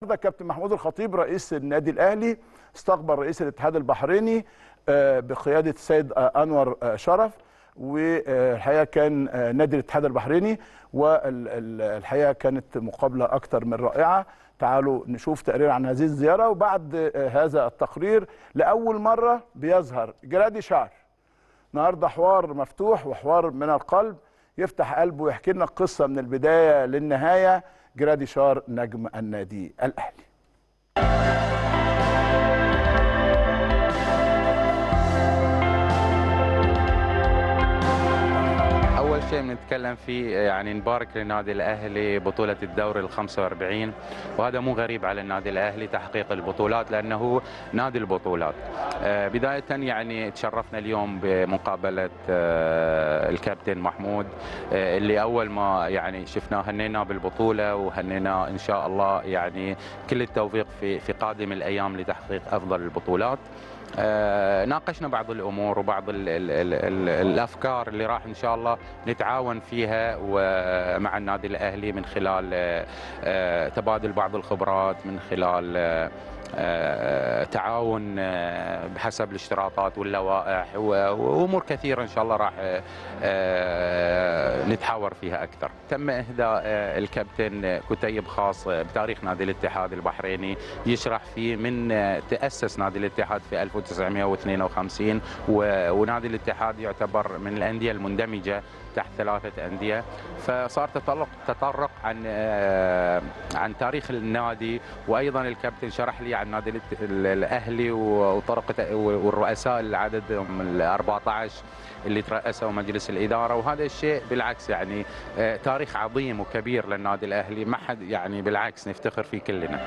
النهارده كابتن محمود الخطيب رئيس النادي الاهلي استقبل رئيس الاتحاد البحريني بقيادة السيد انور شرف، والحقيقة كان نادي الاتحاد البحريني، والحقيقة كانت مقابله اكثر من رائعة. تعالوا نشوف تقرير عن هذه الزيارة، وبعد هذا التقرير لاول مرة بيظهر جراديشار. النهارده حوار مفتوح وحوار من القلب، يفتح قلبه ويحكي لنا القصة من البداية للنهاية. جراديشار نجم النادي الاهلي. أول شيء بنتكلم فيه يعني نبارك للنادي الأهلي بطولة الدوري ال 45، وهذا مو غريب على النادي الأهلي تحقيق البطولات لأنه نادي البطولات. بداية يعني تشرفنا اليوم بمقابلة الكابتن محمود اللي أول ما يعني شفناه هنينا بالبطولة، وهنينا إن شاء الله يعني كل التوفيق في قادم الأيام لتحقيق أفضل البطولات. ناقشنا بعض الامور وبعض ال ال ال ال الافكار اللي راح ان شاء الله نتعاون فيها ومع النادي الاهلي من خلال تبادل بعض الخبرات، من خلال تعاون بحسب الاشتراطات واللوائح وامور كثيرة ان شاء الله راح نتحاور فيها اكثر. تم اهداء الكابتن كتيب خاص بتاريخ نادي الاتحاد البحريني يشرح فيه من تاسس نادي الاتحاد في 1952، ونادي الاتحاد يعتبر من الاندية المندمجه تحت 3 اندية، فصار تطرق عن تاريخ النادي، وايضا الكابتن شرح لي عن نادي الاهلي وطرق والرؤساء العدد من 14 اللي ترأسوا مجلس الادارة، وهذا الشيء بالعكس يعني تاريخ عظيم وكبير للنادي الاهلي، ما حد يعني بالعكس نفتخر فيه كلنا.